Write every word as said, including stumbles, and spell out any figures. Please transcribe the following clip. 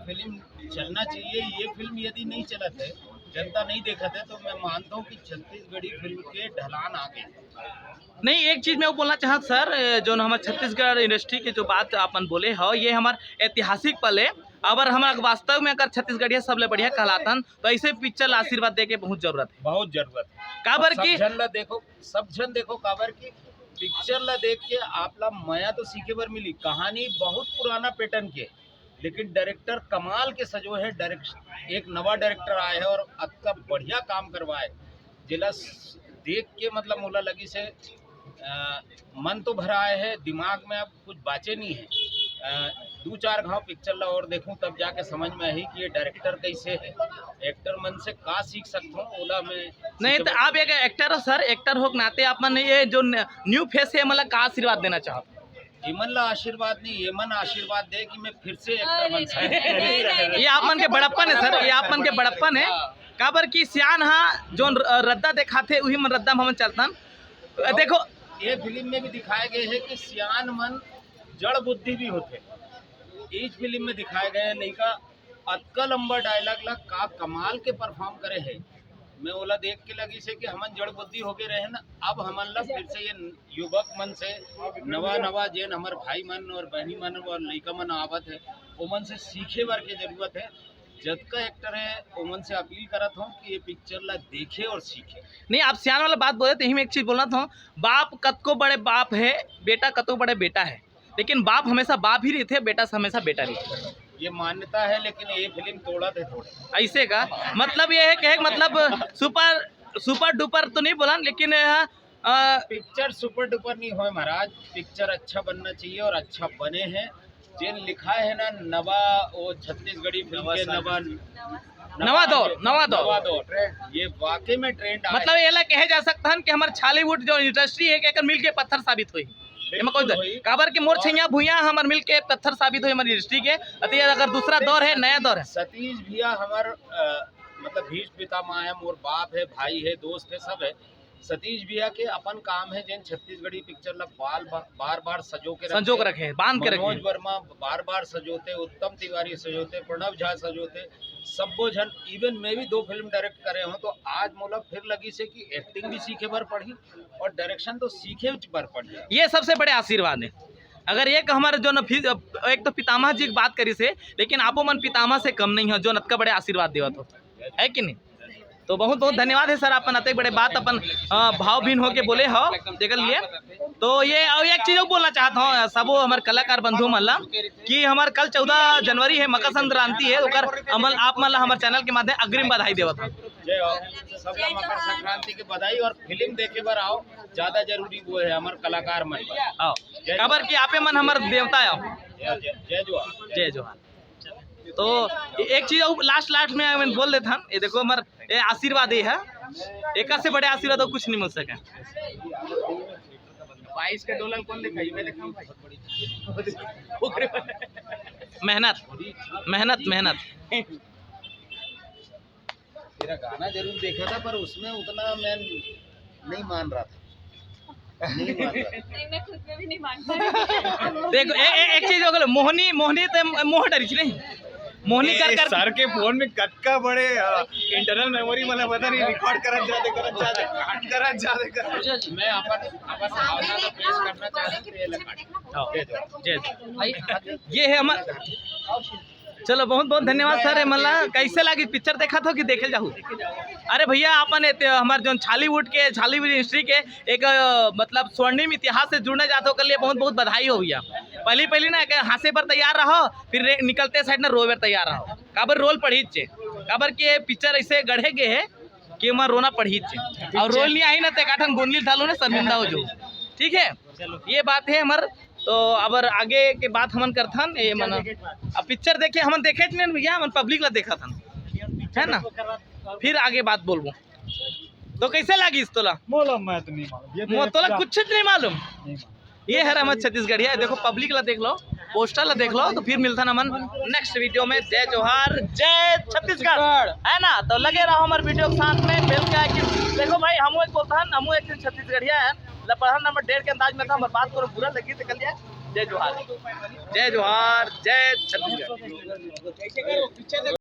Film चलना चाहिए। ये फिल्म यदि नहीं चलत है, जनता नहीं देखत है, तो मैं मानता हूँ कि छत्तीसगढ़ी फिल्म के ढलान आ गए। नहीं, एक चीज मैं वो बोलना चाहत सर, ए, जो हमारे छत्तीसगढ़ इंडस्ट्री के जो बात आपन बोले हो, ये हमार ऐतिहासिक पल है। अगर हम वास्तव में अगर छत्तीसगढ़िया सबले बढ़िया कहलातन, तो ऐसे पिक्चर ला आशीर्वाद दे के बहुत जरूरत है। बहुत जरूरत है। काबर सब की झन ला देखो, सब झन देखो, काबर की पिक्चर ला देख के आप ला मया तो सीखे बर मिली। कहानी बहुत पुराना पैटर्न के, लेकिन डायरेक्टर कमाल के सजो है। डायरेक्ट एक नवा डायरेक्टर आए है और अतका बढ़िया काम करवाए, जेला स-, देख के मतलब मोला लगी से अ, मन तो भरा आए है, दिमाग में अब कुछ बाचे नहीं है। अ, दू चार घाव पिक्चर ला और देखूं, तब जाके समझ में आही कि ये डायरेक्टर कैसे है, एक्टर मन से का सीख सकथों, ओला मैं नहीं तो आप एक एक्टर हो सर, एक्टर हो के नाते आप मन ये जो न-, न्यू फेस है, मतलब का आशीर्वाद देना चाहत? एमन ला आशीर्वाद नहीं, एमन आशीर्वाद दे कि मैं फिर से एक्टर बन सकूं। ये आप मन के बड़प्पन है सर, ये आप मन के बड़प्पन है। काबर की सियान हा जोन र-, रद्दा देखाथे, उही मन रद्दा म हमन चलथन। देखो, ये फिल्म में भी दिखाए गए है कि सियान मन जड़ बुद्धि भी होथे। इस फिल्म में दिखाए गए हैं, लइका अतका लंबा डायलॉग ला का कमाल के परफॉर्म करे है। मैं ओला देख के लगी से कि हमन जड़ बुद्धि होके रहे ना, अब हमन ला फिर से ये युवक मन से नवा नवा जेन हमर भाई मन और बहनी मन और लइका मन आवत है, ओमन से सीखे बर के जरूरत है। जतका एक्टर है ओमन से अपील करत हूँ कि ये पिक्चर ला देखे और सीखे। नहीं, आप सियान वाला बात बोले तो यही में एक चीज बोलना था, बाप कतको बड़े बाप है, बेटा कतको बड़े बेटा है, लेकिन बाप हमेशा बाप ही रहिथे, बेटा हमेशा बेटा रहिथे। ये मान्यता है, लेकिन ये फिल्म तोड़त है थोड़े। ऐसे का मतलब ये है, कहे के मतलब सुपर, सुपर डुपर तो नहीं बोला, लेकिन यह, अ, पिक्चर सुपर डुपर नहीं होय महाराज, पिक्चर अच्छा बनना चाहिए और अच्छा बने हैं। जेन लिखा है ना नवा, वो छत्तीसगढ़ी फिल्म नवा के साल। नवा, नवा दौर, नवा दौर। नवा दौर, ये वाकई में ट्रेंड आए। मतलब ये ला कहे जा सकता है कि हमारे छॉलीवुड जो इंडस्ट्री है, एकर मिल के पत्थर साबित हुई। एमा कोई बिल्कुल दो-, भाई। काबर के मोर और छैया भुइया हमर मिल के पत्थर साबित हुई हमारी इंडस्ट्री के। अति अगर दूसरा दौर है, नया दौर है। सतीश भैया हमार, अ, मतलब भीष्म पितामह है, मोर बाप है, भाई है, दोस्त है, सब है। सतीश भैया के अपन काम है, जेन छत्तीसगढ़ी पिक्चर ला बाल बा-, बार बार सजो के संजो के रखे, रखे, बांध के रखे। मनोज वर्मा बार बार सजोते, उत्तम तिवारी सजोते, प्रणव झा सजोते, सब्बो झन। इवन मैं भी दो फिल्म डायरेक्ट करे हूँ, तो आज मोला फिर लगी से कि एक्टिंग भी सीखे बर पड़ही और डायरेक्शन तो सीखे बर पड़ही। ये सबसे बड़े आशीर्वाद है। अगर एक हमारे जो न फिर, एक तो पितामह जी की बात करी से, लेकिन आपो मन पितामह से कम नहीं हो, जो अतका बड़े आशीर्वाद देवत हो, है कि नहीं? तो बहुत बहुत धन्यवाद है सर, अपन अतेक बड़े बात अपन, अ, भावहीन होके बोले हो, देख लिए। तो ये और एक चीज और बोलना चाहता हूँ सबो हमारे कलाकार बंधु मन ला कि हमार कल चौदह जनवरी है, मकर संक्रांति है, ओकर अमल आप मन ला हमारे चैनल के माध्यम अग्रिम बधाई देवत हूँ। जय हो, सबला मकर संक्रांति के बधाई और फिल्म देखे बर आओ, ज्यादा जरूरी वो है हमारे कलाकार मन बर। आओ, जय काबर कि आपे मन हमारे देवता आओ। जय, जय, जय जोहार। जय जोहार। तो एक चीज और लास्ट लास्ट में मैं बोल देता हूँ, ये देखो हमार ये आशीर्वाद ये है, एक से बड़े आशीर्वाद और कुछ नहीं मिल सके। बाईस का डोलर कौन दिखाई? मैं दिखाऊं भाई? मेहनत, मेहनत, मेहनत। तेरा गाना जरूर देखा था, पर उसमें उतना मैं नहीं मान रहा था। नहीं मान रहा। नहीं, मैं खुद में भी नहीं मान पा रही। देखो, ए, ए, एक चीज हो गलो, मोहनी, मोहनी ते मोह डरी थी नहीं, मोहनी ए, कर कर सर के फोन में कतका बड़े, अ, इंटरनल मेमोरी वाला पता नहीं, रिकॉर्ड करत जाते, करत जाते, करत जाते, करत। मैं अपन, अपन भावना का पेश करना चाहता हूँ, ये लगा। हाँ। जय जोहार। जय जोहार। ये है हमार चलो, बहुत बहुत धन्यवाद सर। ए मन ला कैसे लागी पिक्चर, देखा थो कि देखे जाहू? अरे भैया, अपन एते हमार जोन छॉलीवुड के, छॉलीवुड इंडस्ट्री के एक, अ, मतलब स्वर्णिम इतिहास से जुड़ने जात हो, कर लिए बहुत बहुत बधाई हो भैया। पहली पहली ना एक हंसे पर तैयार रहो, फिर रे-, निकलते साइड ना रोए पर तैयार रहो। काबर रोल पढ़ी चे, काबर के पिक्चर ऐसे गढ़े गए है कि वहाँ रोना पढ़ी चे, और रोल नहीं आई ना ते काठन गोंदली ढालो ना, शर्मिंदा हो जो। ठीक है, ये बात है हमार। तो अब आगे के बात हमन करथन, ये मन अब पिक्चर देखे, हमन देखे नहीं भैया, हमन पब्लिक ला देखत हन, है ना? फिर आगे बात बोलबो। तो कैसे लागिस तोला? मोला मैं तो नहीं मालूम। ये तो मो-, एक तोला क्या कुछ नहीं मालूम। नहीं मालूम। ये हर हमर छत्तीसगढ़िया, देखो पब्लिक ला देख लो, पोस्टर ला देख लो, तो फिर मिलथन हमन नेक्स्ट वीडियो में। जय जोहार, जय छत्तीसगढ़, है ना? तो लगे रहो हमारे वीडियो के साथ में, बेल के आइकन। देखो भाई, हमू एक बोलथन, हमू एक दिन छत्तीसगढ़िया है, लपड़हन नंबर डेढ़ के अंदाज में था, हमर बात करो बुरा लगी तो कर लिया। जय जोहार, जय जोहार, जय छत्तीसगढ़।